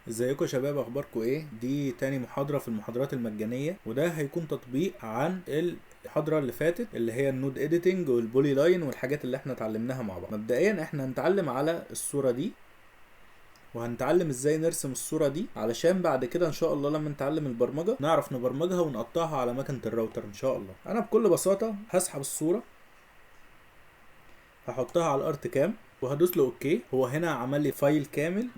ازيكم يا شباب، اخباركم ايه؟ دي تاني محاضرة في المحاضرات المجانية، وده هيكون تطبيق عن المحاضرة اللي فاتت اللي هي ال node editing وال polyline والحاجات اللي احنا اتعلمناها مع بعض. مبدئيا احنا هنتعلم على الصورة دي، وهنتعلم ازاي نرسم الصورة دي علشان بعد كده ان شاء الله لما نتعلم البرمجة نعرف نبرمجها ونقطعها على مكنة الراوتر ان شاء الله. انا بكل بساطة هسحب الصورة، هحطها على ال ArtCAM وهدوس له okay. هو هنا عمل لي file كامل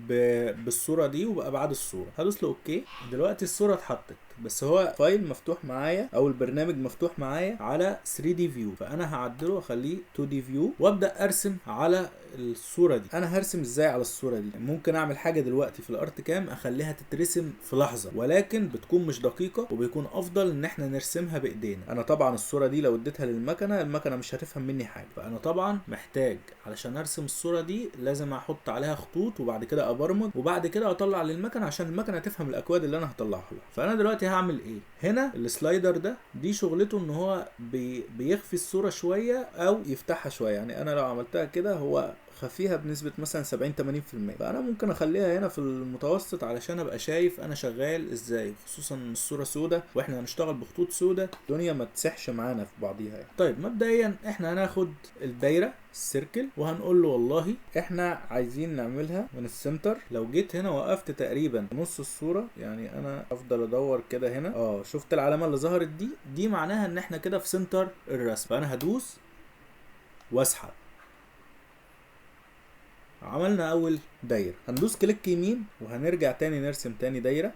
بالصورة دي وبابعاد الصورة. هدوس له okay. دلوقتي الصورة اتحطت، بس هو file مفتوح معايا او البرنامج مفتوح معايا على 3D view، فانا هعدله واخليه 2D view وابدا ارسم على الصورة دي. انا هرسم ازاي على الصورة دي؟ ممكن اعمل حاجة دلوقتي في ال ArtCAM اخليها تترسم في لحظة، ولكن بتكون مش دقيقة وبيكون افضل ان احنا نرسمها بايدينا. انا طبعا الصورة دي لو اديتها للمكنه، المكنه مش هتفهم مني حاجة، فانا طبعا محتاج علشان ارسم الصورة دي لازم احط عليها خطوط وبعد كده ابرمج وبعد كده اطلع للمكنه عشان المكنه تفهم الاكواد اللي انا هطلعها لها. فانا دلوقتي هعمل ايه؟ هنا ال slider ده دي شغلته ان هو بيخفي الصورة شوية او يفتحها شوية. يعني انا لو عملتها كده هو خفيها بنسبة مثلا 70-80%، فانا ممكن اخليها هنا في المتوسط علشان ابقى شايف انا شغال ازاي، خصوصا ان الصورة سودة واحنا هنشتغل بخطوط سودة، الدنيا ما تسحش معانا في بعضيها يعني. طيب مبدئيا احنا هناخد الدايرة ال circle وهنقول له والله احنا عايزين نعملها من ال center. لو جيت هنا وقفت تقريبا نص الصورة، يعني انا افضل ادور كده هنا، شفت العلامة اللي ظهرت دي؟ دي معناها ان احنا كده في center الرسم، فانا هدوس واسحب. عملنا اول دايرة، هندوس click يمين وهنرجع تاني نرسم تاني دايرة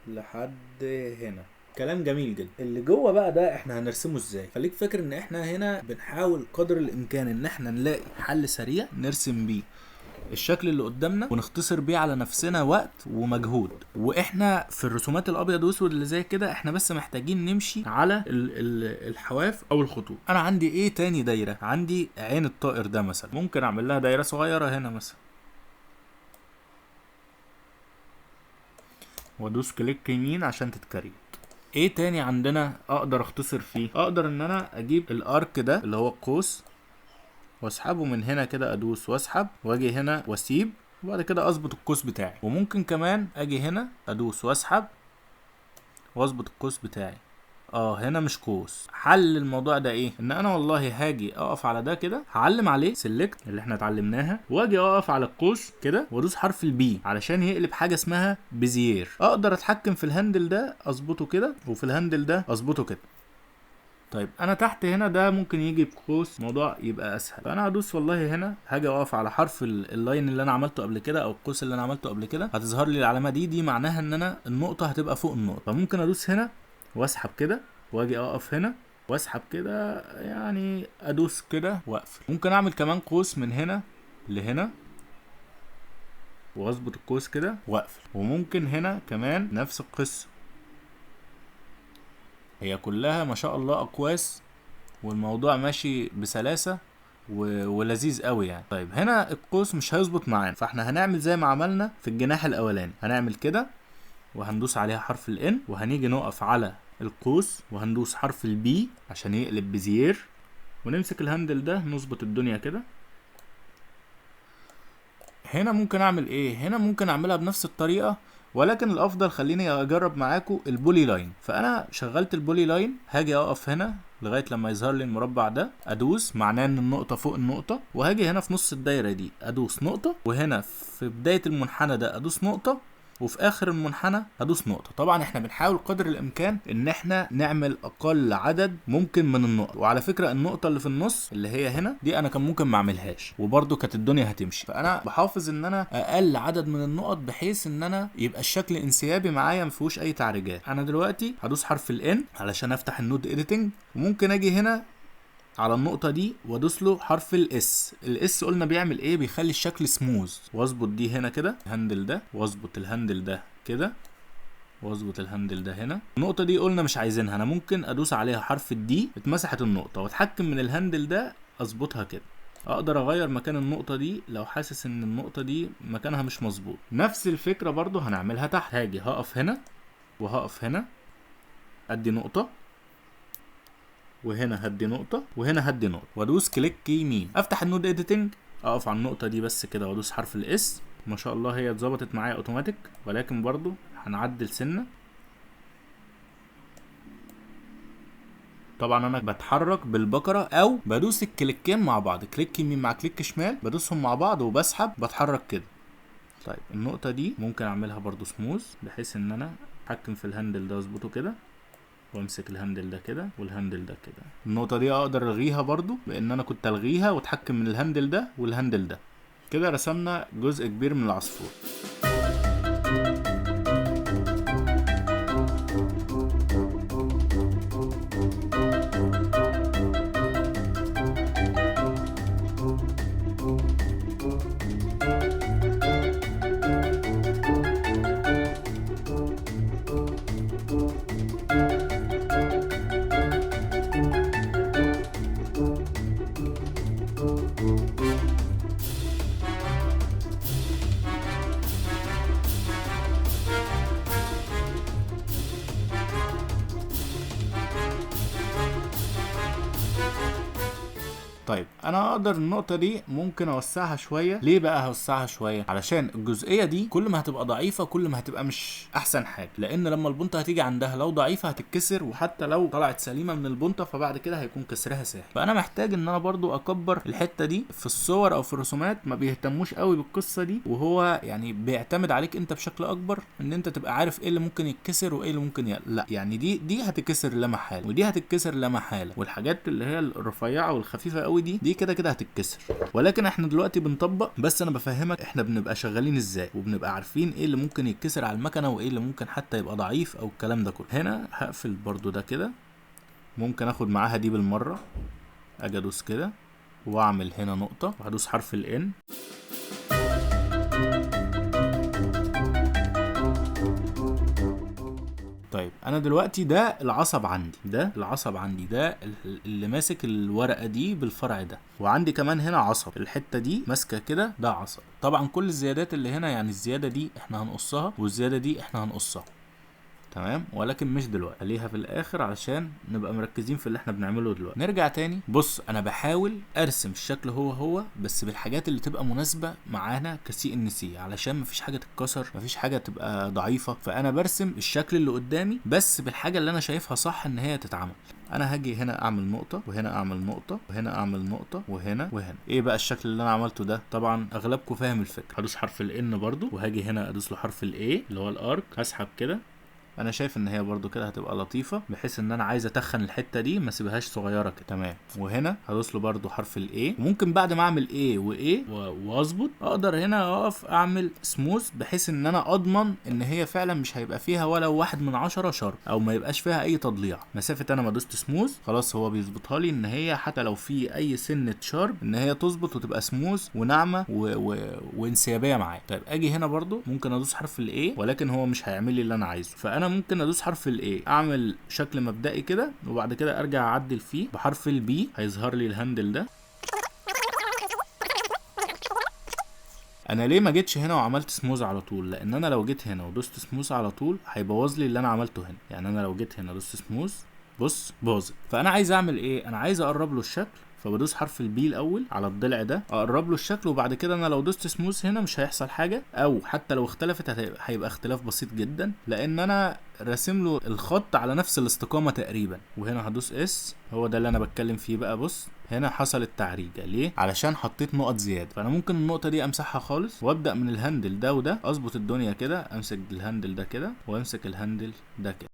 لحد هنا. كلام جميل جدا. اللي جوه بقى ده احنا هنرسمه ازاي؟ خليك فاكر ان احنا هنا بنحاول قدر الامكان ان احنا نلاقي حل سريع نرسم بيه الشكل اللي قدامنا ونختصر بيه على نفسنا وقت ومجهود. واحنا في الرسومات الابيض واسود اللي زي كده احنا بس محتاجين نمشي على الحواف او الخطوط. انا عندي ايه تاني دايرة؟ عندي عين الطائر ده مثلا، ممكن اعمل لها دايرة صغيرة هنا مثلا وادوس click يمين عشان تتكريت. ايه تاني عندنا اقدر اختصر فيه؟ اقدر ان انا اجيب ال arc ده اللي هو القوس واسحبه من هنا كده، ادوس واسحب واجي هنا واسيب، وبعد كده اظبط القوس بتاعي. وممكن كمان اجي هنا ادوس واسحب واظبط القوس بتاعي. هنا مش قوس. حل الموضوع ده ايه؟ ان انا والله هاجي اقف على ده كده، هعلم عليه select اللي احنا اتعلمناها، واجي اقف على القوس كده وادوس حرف ال B علشان يقلب حاجة اسمها bezier. اقدر اتحكم في ال handle ده اظبطه كده، وفي ال handle ده اظبطه كده. طيب انا تحت هنا ده ممكن يجي بقوس، الموضوع يبقى اسهل. فانا هدوس والله هنا، هاجي اقف على حرف ال line اللي انا عملته قبل كده او القوس اللي انا عملته قبل كده، هتظهر لي العلامة دي، دي معناها ان انا النقطة هتبقى فوق النقطة. فممكن ادوس هنا واسحب كده، واجي اقف هنا واسحب كده، يعني ادوس كده واقفل. ممكن اعمل كمان قوس من هنا لهنا واظبط القوس كده واقفل. وممكن هنا كمان نفس القصة، هي كلها ما شاء الله اقواس والموضوع ماشي بسلاسة ولذيذ قوي يعني. طيب هنا القوس مش هيظبط معانا، فاحنا هنعمل زي ما عملنا في الجناح الاولاني، هنعمل كده وهندوس عليها حرف ال N، وهنيجي نقف على القوس وهندوس حرف ال B عشان يقلب bezier، ونمسك ال handle ده نظبط الدنيا كده. هنا ممكن اعمل ايه؟ هنا ممكن اعملها بنفس الطريقة، ولكن الافضل خليني اجرب معاكم ال polyline. فانا شغلت ال polyline، هاجي اقف هنا لغاية لما يظهر لي المربع ده، ادوس معناه ان النقطة فوق النقطة، وهاجي هنا في نص الدايرة دي ادوس نقطة، وهنا في بداية المنحنى ده ادوس نقطة، وفي اخر المنحنى هدوس نقطة. طبعا احنا بنحاول قدر الامكان ان احنا نعمل اقل عدد ممكن من النقط. وعلى فكرة النقطة اللي في النص اللي هي هنا دي انا كان ممكن ما اعملهاش وبرده كانت الدنيا هتمشي، فانا بحافظ ان انا اقل عدد من النقط بحيث ان انا يبقى الشكل انسيابي معايا ما فيهوش اي تعريجات. انا دلوقتي هدوس حرف ال N علشان افتح ال node editing، وممكن اجي هنا على النقطة دي وادوس له حرف ال S. ال S قلنا بيعمل ايه؟ بيخلي الشكل سموز. واظبط دي هنا كده، ال handle ده، واظبط ال handle ده كده، واظبط ال handle ده هنا. النقطة دي قلنا مش عايزينها، انا ممكن ادوس عليها حرف ال D، اتمسحت النقطة، واتحكم من ال handle ده اظبطها كده. اقدر اغير مكان النقطة دي لو حاسس ان النقطة دي مكانها مش مظبوط. نفس الفكرة برضو هنعملها تحت، هاجي هقف هنا وهقف هنا، ادي نقطة، وهنا هدي نقطة، وهنا هدي نقطة، وادوس click يمين، افتح ال node editing، اقف على النقطة دي بس كده وادوس حرف ال S. ما شاء الله هي اتظبطت معايا اوتوماتيك، ولكن برضو هنعدل سنة. طبعا انا بتحرك بالبكره او بدوس الكليكين مع بعض، click يمين مع click شمال، بدوسهم مع بعض وبسحب بتحرك كده. طيب النقطة دي ممكن اعملها برضو smooth، بحيث ان انا اتحكم في ال handle ده واظبطه كده، وامسك ال handle ده كده وال handle ده كده. النقطة دي اقدر الغيها برضو بان انا كنت الغيها واتحكم من ال handle ده وال handle ده. كده رسمنا جزء كبير من العصفور. طيب انا اقدر النقطة دي ممكن اوسعها شوية. ليه بقى هوسعها شوية؟ علشان الجزئية دي كل ما هتبقى ضعيفة كل ما هتبقى مش احسن حاجة، لان لما البنطة هتيجي عندها لو ضعيفة هتتكسر، وحتى لو طلعت سليمة من البنطة فبعد كده هيكون كسرها سهل. فانا محتاج ان انا برضو اكبر الحتة دي. في الصور او في الرسومات ما بيهتموش قوي بالقصة دي، وهو يعني بيعتمد عليك انت بشكل اكبر ان انت تبقى عارف ايه اللي ممكن يتكسر وايه اللي ممكن لا. يعني دي هتتكسر لا محالة، ودي هتتكسر لا محالة، والحاجات اللي هي الرفيعة والخفيفة قوي دي كده كده هتتكسر. ولكن احنا دلوقتي بنطبق، بس انا بفهمك احنا بنبقى شغالين ازاي، وبنبقى عارفين ايه اللي ممكن يتكسر على المكنه وايه اللي ممكن حتى يبقى ضعيف او الكلام ده كله. هنا هقفل برضو ده كده، ممكن اخد معاها دي بالمرة، اجي ادوس كده واعمل هنا نقطة وهدوس حرف ال N. طيب انا دلوقتي ده العصب عندي، ده العصب عندي، ده اللي ماسك الورقة دي بالفرع ده، وعندي كمان هنا عصب، الحتة دي ماسكه كده، ده عصب. طبعا كل الزيادات اللي هنا، يعني الزيادة دي احنا هنقصها والزيادة دي احنا هنقصها، تمام، ولكن مش دلوقتي، خليها في الاخر علشان نبقى مركزين في اللي احنا بنعمله دلوقتي. نرجع تاني. بص انا بحاول ارسم الشكل هو هو بس بالحاجات اللي تبقى مناسبة معانا ك CNC، علشان مفيش حاجة تتكسر، مفيش حاجة تبقى ضعيفة. فانا برسم الشكل اللي قدامي بس بالحاجة اللي انا شايفها صح ان هي تتعمل. انا هاجي هنا اعمل نقطة، وهنا اعمل نقطة، وهنا اعمل نقطة، وهنا وهنا. ايه بقى الشكل اللي انا عملته ده؟ طبعا اغلبكم فاهم الفكرة. هدوس حرف ال N برضو، وهاجي هنا ادوس له حرف ال A اللي هو ال arc، هسحب كده. انا شايف ان هي برضو كده هتبقى لطيفة، بحيث ان انا عايز اتخن الحتة دي ما اسيبهاش صغيرة كده، تمام. وهنا هدوس له برضو حرف ال A، وممكن بعد ما اعمل A و A واظبط اقدر هنا اقف اعمل smooth، بحيث ان انا اضمن ان هي فعلا مش هيبقى فيها ولا 1 من 10 sharp، او ما يبقاش فيها اي تضليع. مسافة انا ما دوست smooth خلاص هو بيظبطها لي ان هي حتى لو في اي سنة sharp ان هي تظبط وتبقى سموث وناعمه وانسيابيه معايا. طيب اجي هنا برضو ممكن ادوس حرف ال A، ولكن هو مش هيعمل لي اللي انا عايزه، فانا ممكن ادوس حرف ال A، اعمل شكل مبدئي كده، وبعد كده ارجع اعدل فيه بحرف ال B، هيظهر لي ال handle ده. انا ليه ما جيتش هنا وعملت smooth على طول؟ لان انا لو جيت هنا ودوست smooth على طول هيبوظ لي اللي انا عملته هنا. يعني انا لو جيت هنا دوست smooth، بص باظت. فانا عايز اعمل ايه؟ انا عايز اقرب له الشكل، فبدوس حرف ال B الاول على الضلع ده، اقرب له الشكل، وبعد كده انا لو دوست smooth هنا مش هيحصل حاجة، او حتى لو اختلفت هيبقى اختلاف بسيط جدا، لان انا راسم له الخط على نفس الاستقامة تقريبا. وهنا هدوس S، هو ده اللي انا بتكلم فيه بقى. بص هنا حصلت تعريجه، ليه؟ علشان حطيت نقط زيادة. فانا ممكن النقطة دي امسحها خالص، وابدا من ال handle ده وده اظبط الدنيا كده، امسك ال handle ده كده وامسك ال handle ده كده.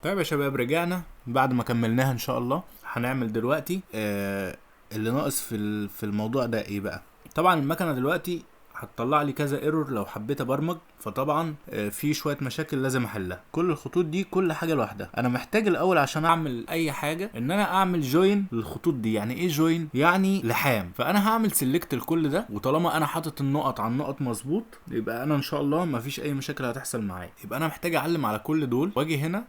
طيب يا شباب، رجعنا بعد ما كملناها ان شاء الله. هنعمل دلوقتي اللي ناقص في الموضوع ده ايه بقى. طبعا المكنه دلوقتي هتطلع لي كذا error لو حبيت ابرمج، فطبعا في شوية مشاكل لازم احلها. كل الخطوط دي كل حاجة لوحدها. انا محتاج الاول عشان اعمل اي حاجة ان انا اعمل join للخطوط دي. يعني ايه join؟ يعني لحام. فانا هعمل select لكل ده، وطالما انا حاطط النقط على النقط مظبوط يبقى انا ان شاء الله مفيش اي مشاكل هتحصل معايا. يبقى انا محتاج اعلم على كل دول واجي هنا،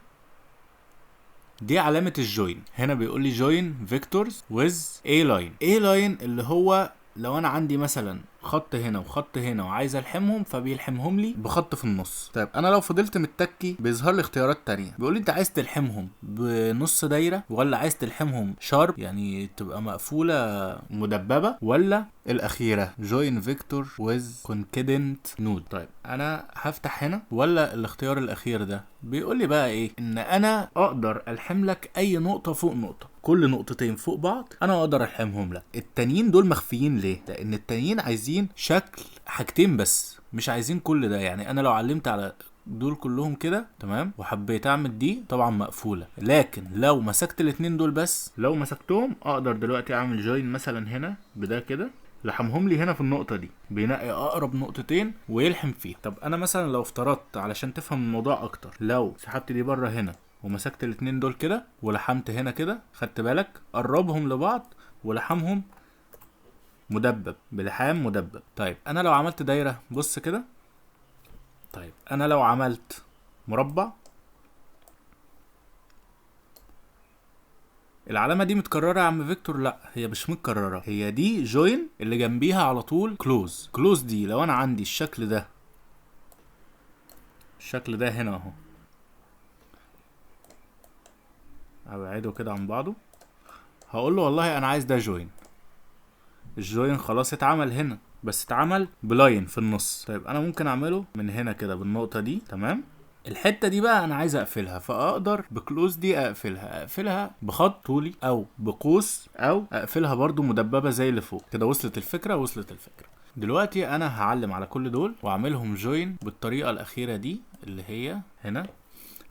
دي علامة ال join. هنا بيقول لي join vectors with a line. a line اللي هو لو انا عندي مثلا خط هنا وخط هنا وعايز الحمهم فبيلحمهم لي بخط في النص. طيب انا لو فضلت متكي بيظهر لي اختيارات تانية، بيقول لي انت عايز تلحمهم بنص دايرة ولا عايز تلحمهم sharp يعني تبقى مقفولة مدببه، ولا الاخيرة join vector with concurrent node. طيب انا هفتح هنا ولا الاختيار الاخير ده؟ بيقول لي بقى ايه؟ ان انا اقدر الحم لك اي نقطة فوق نقطة، كل نقطتين فوق بعض انا اقدر الحمهم لك. التانيين دول مخفيين ليه؟ لان التانيين عايزين شكل حاجتين بس، مش عايزين كل ده. يعني انا لو علمت على دول كلهم كده تمام وحبيت اعمل دي طبعا مقفولة، لكن لو مسكت الاتنين دول بس، لو مسكتهم اقدر دلوقتي اعمل join مثلا هنا بده كده، لحمهم لي هنا في النقطة دي، بينقي اقرب نقطتين ويلحم فيها. طب انا مثلا لو افترضت علشان تفهم الموضوع اكتر، لو سحبت دي بره هنا ومسكت الاتنين دول كده ولحمت هنا كده، خدت بالك، قربهم لبعض ولحمهم مدبب بلحام مدبب. طيب انا لو عملت دايرة بص كده، طيب انا لو عملت مربع، العلامة دي متكررة يا عم فيكتور؟ لا هي مش متكررة، هي دي join اللي جنبيها على طول close. close دي لو انا عندي الشكل ده، الشكل ده هنا اهو، ابعده كده عن بعضه، هقول له والله انا عايز ده join. ال join خلاص اتعمل هنا، بس اتعمل ب line في النص. طيب انا ممكن اعمله من هنا كده بالنقطة دي تمام. الحتة دي بقى انا عايز اقفلها، فاقدر ب close دي اقفلها، اقفلها بخط طولي او بقوس، او اقفلها برضو مدببة زي اللي فوق كده. وصلت الفكرة؟ وصلت الفكرة. دلوقتي انا هعلم على كل دول واعملهم join بالطريقة الاخيرة دي اللي هي هنا.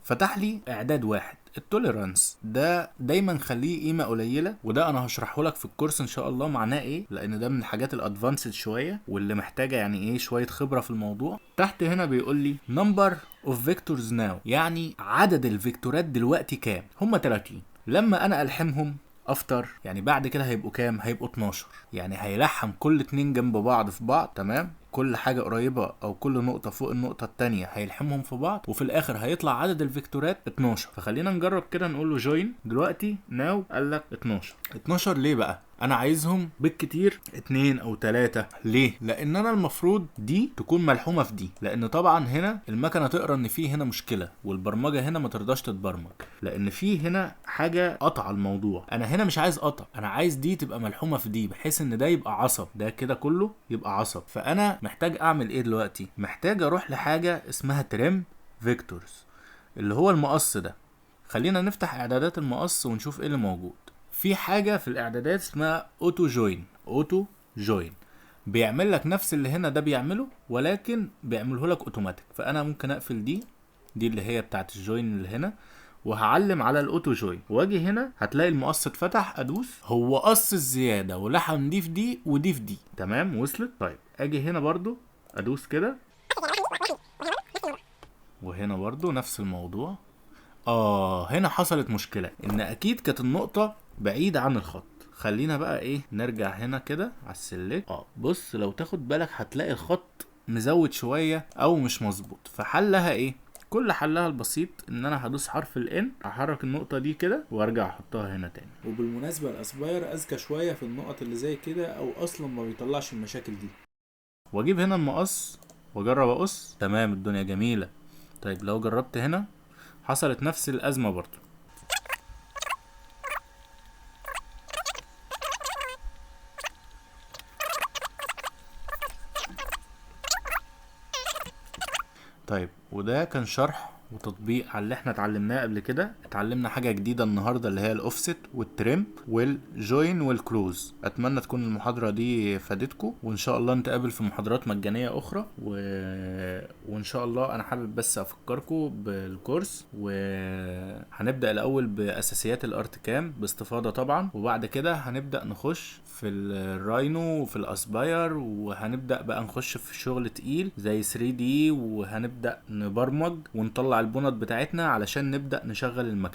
فتح لي اعداد واحد، ال tolerance ده دايما خليه قيمة قليله، وده انا هشرحه لك في الكورس ان شاء الله معناه ايه، لان ده من الحاجات ال advanced شوية واللي محتاجه يعني ايه شوية خبره في الموضوع. تحت هنا بيقول لي number of vectors now، يعني عدد ال vector ات دلوقتي كام؟ هم 30. لما انا الحمهم after يعني بعد كده هيبقوا كام؟ هيبقوا 12. يعني هيلحم كل اتنين جنب بعض في بعض تمام، كل حاجة قريبة او كل نقطة فوق النقطة التانية هيلحمهم في بعض، وفي الاخر هيطلع عدد ال vector ات 12. فخلينا نجرب كده نقول له join دلوقتي now، قال لك 12. 12 ليه بقى؟ انا عايزهم بالكتير 2 او 3. ليه؟ لان انا المفروض دي تكون ملحومة في دي، لان طبعا هنا المكنة تقرا ان في هنا مشكلة، والبرمجة هنا ما ترضاش تتبرمج، لان في هنا حاجة قطع الموضوع. انا هنا مش عايز قطع، انا عايز دي تبقى ملحومة في دي بحيث ان ده يبقى عصب، ده كده كله يبقى عصب. فانا محتاج اعمل ايه دلوقتي؟ محتاج اروح لحاجة اسمها trim vectors اللي هو المقص ده. خلينا نفتح اعدادات المقص ونشوف ايه اللي موجود. في حاجة في الاعدادات اسمها auto join. auto join بيعمل لك نفس اللي هنا ده بيعمله، ولكن بيعمله لك اوتوماتيك. فانا ممكن اقفل دي اللي هي بتاعت ال join اللي هنا، وهعلم على ال auto join، واجي هنا هتلاقي المقص اتفتح، ادوس هو قص الزيادة ولحم دي في دي ودي في دي تمام. وصلت؟ طيب اجي هنا برضو ادوس كده، وهنا برضو نفس الموضوع. هنا حصلت مشكلة، ان اكيد كانت النقطة بعيدة عن الخط. خلينا بقى ايه نرجع هنا كده على ال select. بص لو تاخد بالك هتلاقي الخط مزود شوية او مش مظبوط. فحلها ايه؟ كل حلها البسيط ان انا هدوس حرف ال N، هحرك النقطة دي كده وارجع احطها هنا تاني. وبالمناسبة ال Aspire اذكى شوية في النقط اللي زي كده، او اصلا ما بيطلعش المشاكل دي. واجيب هنا المقص واجرب اقص، تمام الدنيا جميلة. طيب لو جربت هنا حصلت نفس الازمة برضو. طيب وده كان شرح وتطبيق على اللي احنا اتعلمناه قبل كده. اتعلمنا حاجة جديدة النهاردة اللي هي ال offset وال trim وال join وال close. اتمنى تكون المحاضرة دي فادتكم، وان شاء الله نتقابل في محاضرات مجانية اخرى. وان شاء الله انا حابب بس افكركم بالكورس، وهنبدأ الاول باساسيات ال ArtCAM باستفاضة طبعا، وبعد كده هنبدأ نخش في ال Rhino وفي ال Aspire، وهنبدأ بقى نخش في شغل تقيل زي 3D، وهنبدأ نبرمج ونطلع البنط بتاعتنا علشان نبدأ نشغل المكنة.